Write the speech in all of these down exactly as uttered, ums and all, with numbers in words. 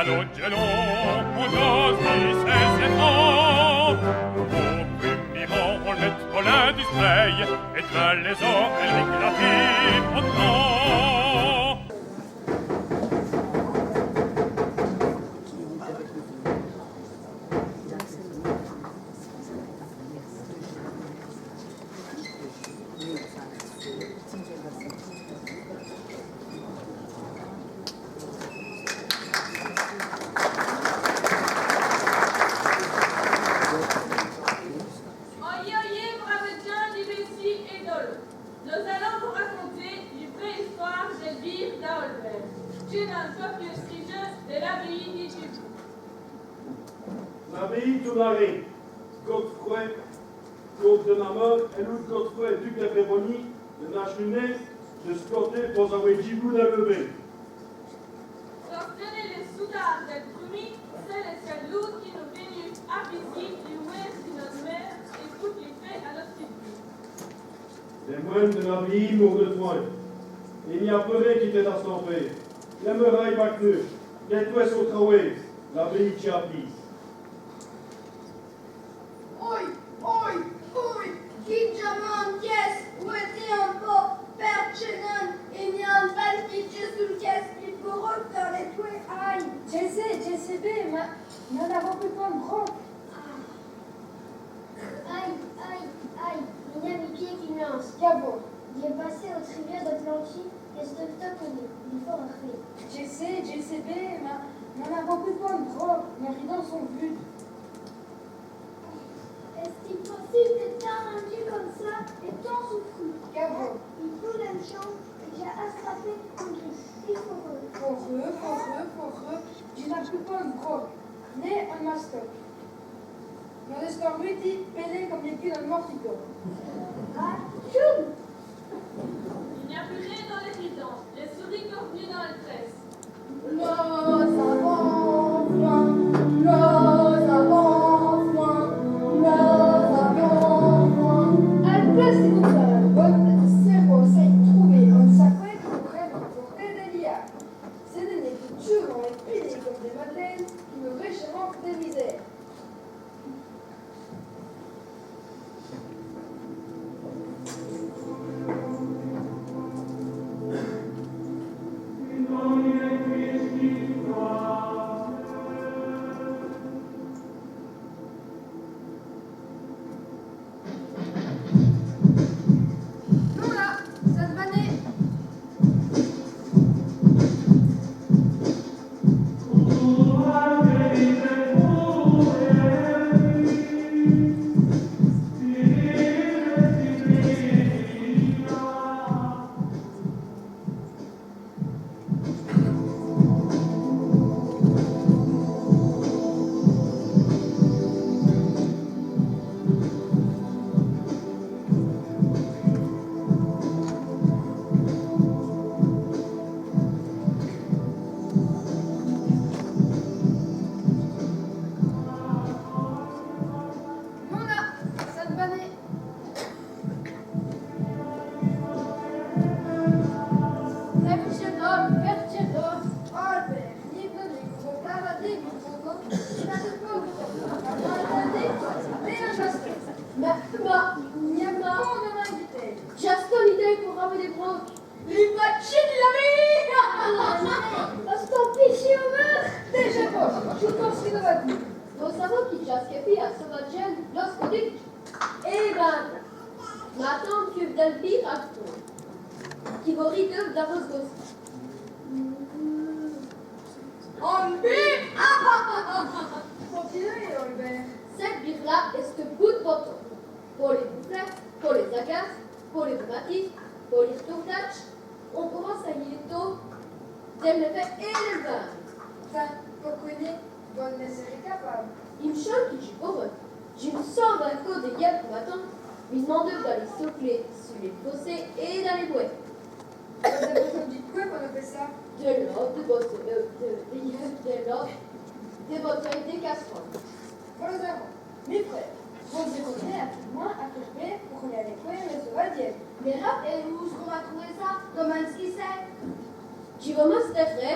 L'oûy, on djâse di cès-èfants. Au prumî rand, on l' mèt à l'industrîye, èt d'vins lès-ôtes, èle règlatîye on grand. Oyez, oyez, brâves djins di Bèssîye èt d'Aulbe. Nos-alans vos raconter li vraîye istwêre dèl vîr d'Aulbêrk, djin.ne popleûse rèlîjeûse dè l'abbaye di Tubou. L'abbaye Tomaré, Godefroy, comte di Nameur, èt l'ôte Godefroy, duc di Bèrbognî, n'ont nin tchû d' scoter po-z-awè djibou dins lès bèts. Quand c'èsteût lès soûdares dèl prumîye, c'èst lès cèls-là qui nos v'nut avisî li wêre di nosse mére èt foute li pês a nosse p'tite vîye. Lès mwin.nes di l'abbaye mordèt fwin. I gn-a pus rén qui èst a s' pêre. Lès murayes bacnut, lès twèts sont trawés, l'abbaye tchapîye. Oyi, oyi, oyi, qui dj'aveu one pièce, wêtez on pô, pèrtchè non, i gn-a one bèle qui tchève so l' caisse, i faut r'fé lès twèts, ayi. Dji sé, dji sé bén, mins n'avans pus pwin d' bronque. Ayi, ayi, ayi, i gn-a mi pièd qui m' lanse. Qu'avans ? Dji passeu au trivêrs dèl plantchîye, èt ç' qui dj' vos conte, i faut r'fé. Dji sé, dji sé bén, mins n'avans pus pwin d' bronque, mès ridons sont vûts. Èst-i possibe d'èsse tèrmènèyî come ça èt tant soufri ? Qu'avans ? I faut dins l' tchambe, èt dj'a astrapé on truc. I faut r'fé. Faut r'fé, faut r'fé, faut r'fé. Dji n'a pus pwin d' bronque. Nén on mastoc. Nos-èstans mûtîs, pèlés come lès pîds d'on morticot. Ayi, tchoum ! I gn-a pus rén dins lès ridons, lès soûris sont r'v'nûs dins lès trèsses. Nos-avans fwin, nos-avans fwin, nos-avans fwin. Èl pèsse di Godefroy, c'èst po ça, trover on sacwè pou r'mporter dès liârds. C'èst dès nids qui tchûront èt pilèt come dès mad'lènes qui nos rèchèront dès misères. Nola, ça n' va nén. Nola, ça n' va nén. Pèrtchè don, pèrtchè don. Albêrt, ni v'noz co vos pârler di vos bons côps, dji n'a pus pôr d' vos. Vos ètindez, mins on mastoc. Mins, mins, gn-a mins. Dj'a one idéye pou ravwêr dès bronques. Li batchî di l'abbaye. Èstez-ve pitchî au meur. Dèdja, bon, dji conte ç' qui vos va dîre. Vos savez qui dj'a scapé a sauvajes lorsque dj' Èt bén, ma tante fieûve dèl bîre a Cros, qui vos rîdeûve da vosse gosserie. One bîre ! Continuez, Albêrt. Cète bîre-là èst boune po tot. Po lès bouflês, po lès agèces, po lès rhumatismes, po lès r'toûrdadjes, on pout r'mète on pô d' lèfèt èt dèl vin. Enfin, poqwè nén, vos 'nn' sèrez capâbe. I m' chone qui dj' poureu. Dji m' sâve co dèyèt, ma tante mi d'mande d'aler sofler su lès fossés èt dins lès bwès. Vos-avoz bèsogne di qwè po fé ça ? Dè l'eau, dès botèyes, euh, dè, dè, dè l'eau, dès botèyes, dès casseroles. Vos-avoz. Mès fré, vos èstez avou mwin a Québec pou qu'on-z-aye vèy lès sauvajes. Mès rade, èt ousqu'i va trouver ça, comint ç' qui c'èst ? Dji vos mostrerai.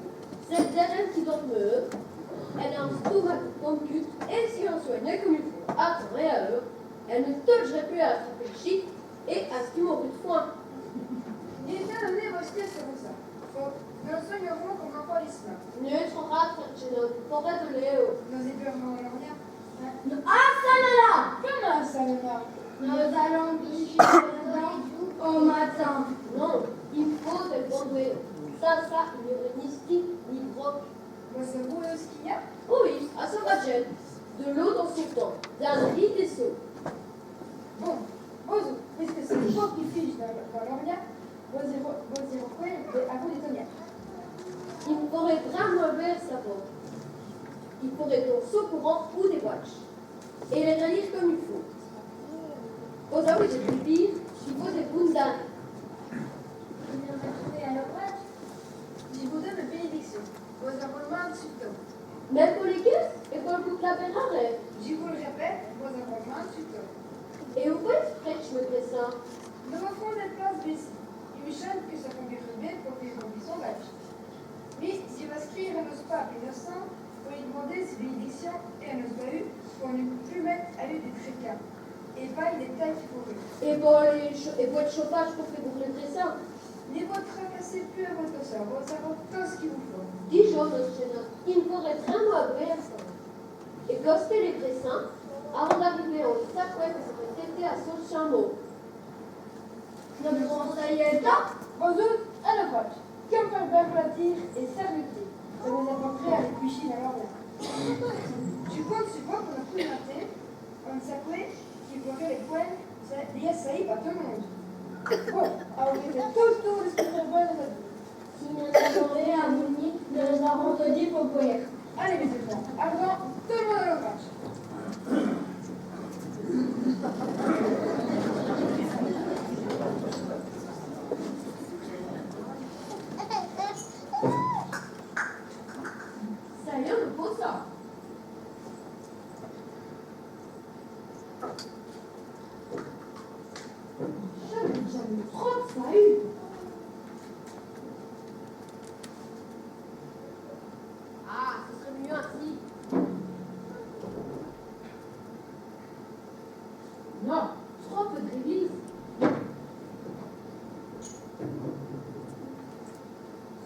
C'èst l' dêrin.ne qui dwèt mète, èle a on stomak come cut, èt si on l' swinye come i faut, a temps èt a eûre, èle ni târdrè pus a atraper l' chike èt a s' mourir d' fwin. Dji n' vos-è nén vos-è stî, c'èst ça. Bon, nos l' swin'rans come on pout l' swin'rer. Nén trop rade, Ferdinand, pauvre Léo. Nos-î pèrmans rén. Non, ah, ça n'ala ! Comint ça n'ala ? Nos-alans dîre au matin. Non, i faut dès bons dwèts. Sins ça, i n'âreut ni stike ni broke. Vos-avoz èwou qu'i-gn-a ? Oyi, a Saint-Wadjen. Dè l'eau dins s' tins, dins l' rî dès Sôs. Bon, bon, pusqui c'èst vos qui fèyez dès, dès lorias, vos-îroz, vos-îroz cwè, mins avou dès toniates. I n' faurot nén bwâre ça, bon. I faurot on sècourant ou dès bwèdjes. Èt lès r'lîre come i faut. Vos-avoz dès pîres, i faut dès boûnes d'arèt. Dji vos done ène bènédicsion. Vos-avoz l' min.ne su tot. Minme po lès guèsses èt po l' boûk lapin-rarêt. Dji vos l' rèpète, vos-avoz l' min.ne su tot. Èt oyi èst-ce prètchè, mès brèssins ? Nos-avans fét dès places vêci. I m' chone qui ça convèn'reut bén po fé on bison d'adje. Mins dji va scrîre à nosse pape inocint po lyi d'mander sès bènédicsions èt à nosse bahu po n' pus mète ayu dès trècas. Èt po lès tèyes qui fourèt. Èt po l' cho-, èt po l' chaufaje po fé bouke lès brèssins. Ni vos tracassez pus avou tot ça, vos-avoz tot ç' qu'i vous faut. Dijans, nosse djin-ome, i n' faurot nén bwâre ça. Èt costé lès brèssins, arond d'ariver on sacwè qui s'aveut tèté a Sôs-Chamôs. Nos-avans ça, èt vos-ôtes, a l' vôte. Come fé bwâre la tére èt sèrvu l' tè. Ça nos-apwintreut a lès cwèchî d'alors. Dji compte su vos po nos prézenter on sacwè qui f'reut lès pwins, ça, ça i va, tot l' monde. Bon, alez, tot l' monde, èst-ce qui vos-avoz bwâre ? Si nos-avans rén a mougnî, nos-avans todi po bwâre. Alez, mès-èfants, avant, tot l' monde a l'ouvrâdje. Ça i èst, on pôde ça. Djamés, djamés, trop d' fahut. Ah, ça s'reut mieûs insi. Non, trop d' grèvise.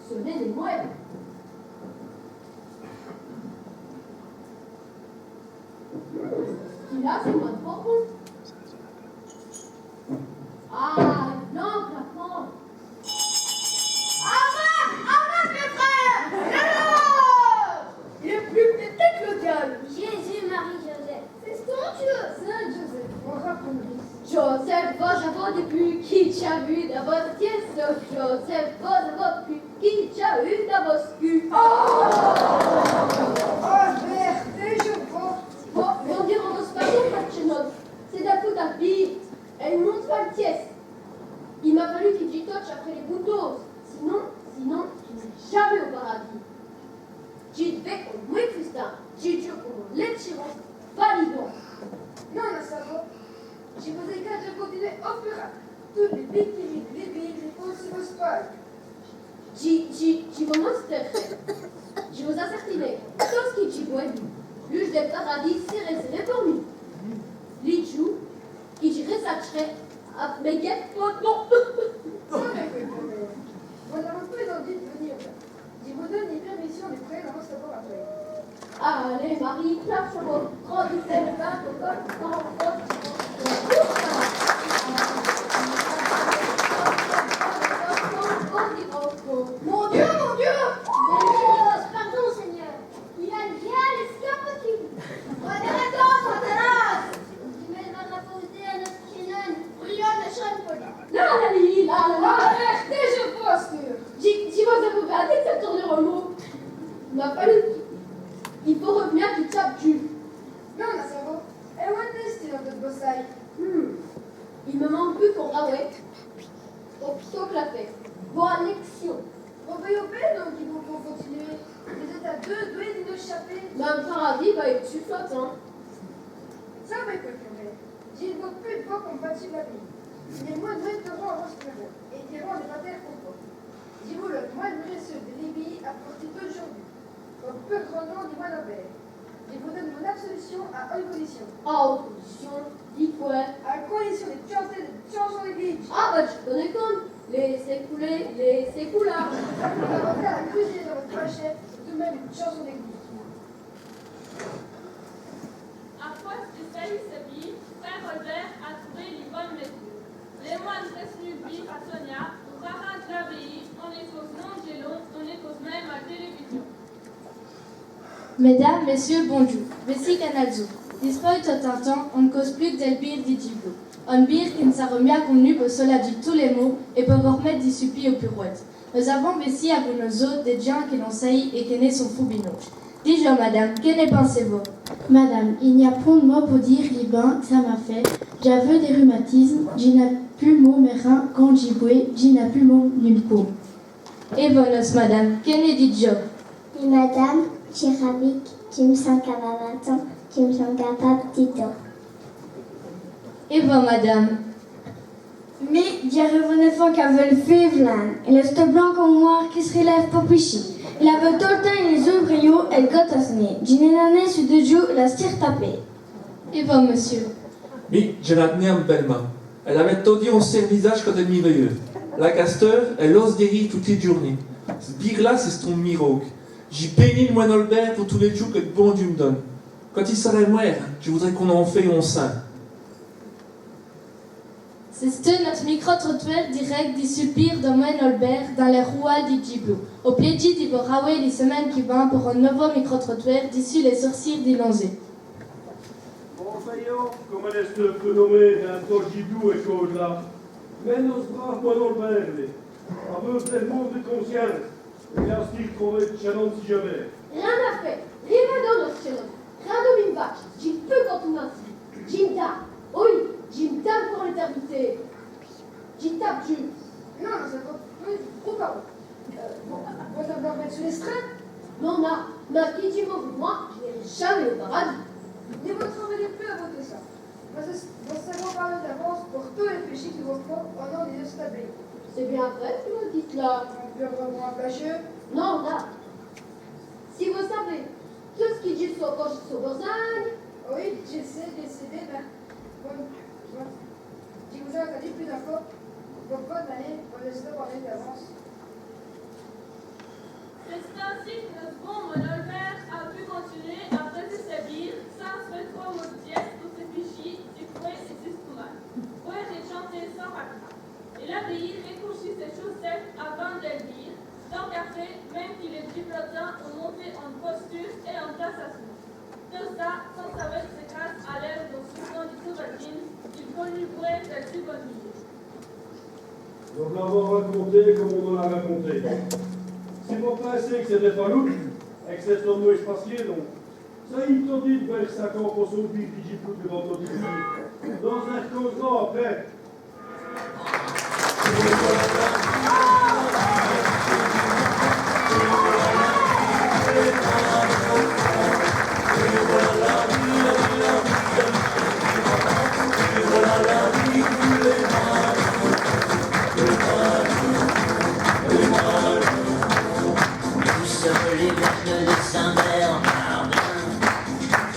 Sonez lès mwèbes. Qui l'a, c'èst mwins d' bon gout. Ah, non, plafond. Aveugle, aveugle, mès frères ! L'eûre ! Il èst pus p'tit qui l' diâle. Jésus, Marie, Joseph. C'èst-on Dieu, Saint Joseph, on raconte. Joseph, vos-avoz dès pus qui dj'a vus dins vosse tièsse. Joseph, vos-avoz dès pus qui dj'a vus dins vosse cu. Oh ! Oh, vèrtez, dji vos. Bon, bon, dji vos pardone, Patchenot. C'èst dèl faute a Pîre. Èle monte pa l' tièsse. I m'a falu qui dj' totche après lès boutôses. Sinon, sinon, dji n'î va jamés au paradis. Dji vès come on mwès d' fustin, dji djoûwe come on lètchiron, validon. Non, non, ça va. Dji vos-ècadje à continuer au pus rade. Tous lès bètêyes, lès bètêyes, lès bètêyes, lès bètêyes, lès bètêyes. Dji, dji, dji vos mostèrerè. Dji vos-acèrtine. Tot ç' qui dj' vwè, l'uch dèl paradis sèrè, sèrè po mi. Li djoû qui dj' rèssatcherè a mès guèpes po... Non. Vos n'avèz pwins d'vî d' v'nu. Dji vos done pèrmission d' prinde on laboratwâre. Alez, Marie, claque vos trôs dèts dins l' vin, vos... Mon Dieu, mon Dieu ! Pardon, Seigneur. Il a l' diâle èscapotî. Rèvèrènd Satanas ! Dji m' va rapôser a nosse chènone. Prions le Seigneur. La la li, la la la. Arètez, dji vos... Dji, dji vos-aveu dit d' toûrner on mot. I m'a falu, i faut r'v'nu a qui tchape djus. Non, ma savoz, èwou èst-ce qui dwèt èsse l' bossèye ? Hmm. I m' manque pus qu'on rawèt. Obstant qu' l'afêre va à l'èlècion. Bon, vèyoz bén, don, qui vos p'loz continuwer. Vos-èstoz à deûs dwèts di nos tchaper. Mins l' paradis va èsse flotant. Ça, vos p'loz croire. Dji n' vos pus d' vos compatibes à l'abbaye. Mins mwins, mwins, torans à vos-èspérer. Èt torans à vos-èspérer. Dji vos lèye mwins d' mèricèr di l'abbaye à pârtir d'odjoûrdu. Vos pèrdrez l' nom di mwin Albêrt. Dji vos done mon-absolucion à one condicion. À one condicion? Dites qwè? À condicion di tchanter dès tchansons d'èglîje. Ah, bah, dji conè qwè. Lèyez-vous coler, lèyez-vous coler. Vos-alez à l' crûzêre dins vosse pachète, tout l' minme, one tchanson d'èglîje. À fôrce di sèyî sès bîres, frére Albêrt a trouvè li bone mèseûre. Lès mwines rèstent v'nu bîre à Sonia, on rarinde l'abbaye, on-z-è cause lon d' long, on-z-è cause minme à l' tèlèvision. Mèdames, mèsyeûs, bondjoû. Vèyez qu'i-gn-a l' joûr. Dispôy tot on temps, on n' cause pus qu' dèl bîre di Djibloû. One bîre qui n' sèreût mia con'nûwe po s' soladjî tous lès mots èt po vos r'mète di supis au pus rwède. Nos-avons vêci avou nos-ôtes dès djins qui l'ont sèyî èt qu'ènnè sont foû binaudje. Dijèz, madame, qué n'è pinsèz-vous? Madame, i gn-a pont d' mots po dîre li bin qu' ça m'a fêt. Dj'aveû dès rhumatismes, dji n'a pus mou mès rins, quand dji bwè, dji n'a pus mou nule côp. Èt vos, nosse madame, qué n'è dijèz-vous? Mi, madame, dji ravike, dji m' sint qu'a vint-ans, dji m' sint capâbe di tot. Èt vos, madame? Mi, dji rève one fwè qu'aveût l' fève, èt l'èston blanc come mwârt qui s' r'lève po pichér. Èle aveût tot l' timps lès-oûy briyants èt l' gote à s' nez. Dji n'è gn-a nén su deûs djoûs, èle a stî r'tapéye. Èt vos, mossieû? Mi, dj'ènn' a t'n-a one bèle, mi. Èle aveût todi on sèrvissadje quand èle mi vèyeût. Là qu'asteûre, èle ose dè rîre toute li djoûrnêye. Ç' bîre-là, c'è-st-on mirâke. Dji bèni l' mwin Albêrt po tous lès djoûs qui l' bon Diu m' done. Quand i s'ra mwârt, dji voudrè qu'on-z-è fèye on sint. C'èsteût nosse micro-trottoir dirèc' di Supîr do mwin Albêrt dins lès rouwales di Djibloû. Au plédjî di vos rawè li sèmène qui vint po on novo micro-trottoir dissus lès sôrcîres di Lanzé. Bon, ça y èst, come èle èst prénomèye dins tot Djibloû èt qu'au-d'là. Mins nosse brâve mwin Albêrt, li, aveût fêt mort di conscience. Èt il a stî r'trouvè tchènant si djamés. Rén a fé, rén a don, nosse tchènant. Rindèz-m' mi m' vatche, dji n' pou continuwer insi. Dji m' tape, oyi, dji m' tape po l'étèrnité. Dji tape, dji. Non, non, ça va, oui, pourquoi pas. Euh, bon, bon, ça va mettre sur les strènes. Non, ma, ma fîye, dji m' va, mwin, dji n'irai jamés au paradis. Ni vos n' troverèz pus à vos todi ça. Vos, vos sèrez pardonné d'avance po tous lès péchés qui vos f'ront au nom di nosse abbaye. C'èst bén vré ç' qui vos d'jez là. On pèrdrè pus on plaît. Non, là. Si vos savèz tout ç' qui dj' so quand dj' so borzingue. Oyi, dji l' sé, dji l' sé bén, mins bon, bon. Dji vos-a dit pus d'on côp, bon, bone anéye, vos lèyez pardonner d'avance. C'è-st-insi qui nosse bon mwin Albêrt a p'lu continuwer a prèsser sès bîres, sins s' fé trop mau d' tièsse po sès pichîs, si frwèd èt si stomaque. Bwêre èt tchanter sans racler. Èt l'abbaye rècouchit sès tchaussètes à vint dèl bîre, tant qu'à fé, minme qui lès djiblotiens ont monté one posture èt one place asseû. Tot ça, sans sawè qu' c'èst grâce à l'êwe d'on sultan di Souvadjine, qui l' conut bwêre dèl si bone bîre. Vos l'avèz raconté come on l'a raconté. Si vos pinsèz qui c'èst dès faloupes, èt qui c'è-st-on mwès' passiér, don, ça i m' todi d' vèy cinq ans po sauver Djibloû di vos todi. Dji n' r'côse nén après.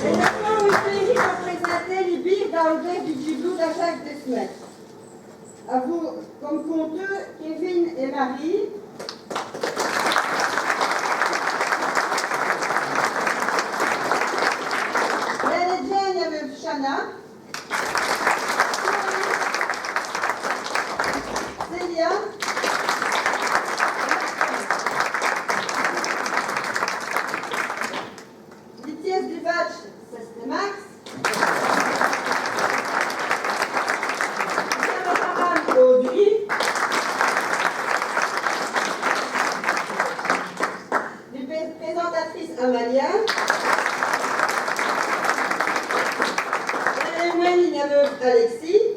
Èt mintnant, mi pléji dè présinter lès bîres d'Albert di Djibloû d'Ajacques Desmet. Avou come conteûrs Kevin èt Marie. Lès lèdjènes avou Shana, Célia, li tièsse di vatche, c'èst Max. Li camarade Audrey. Li pré-, présintatrice Amalia. Èt mwin, li nèveû Alexis.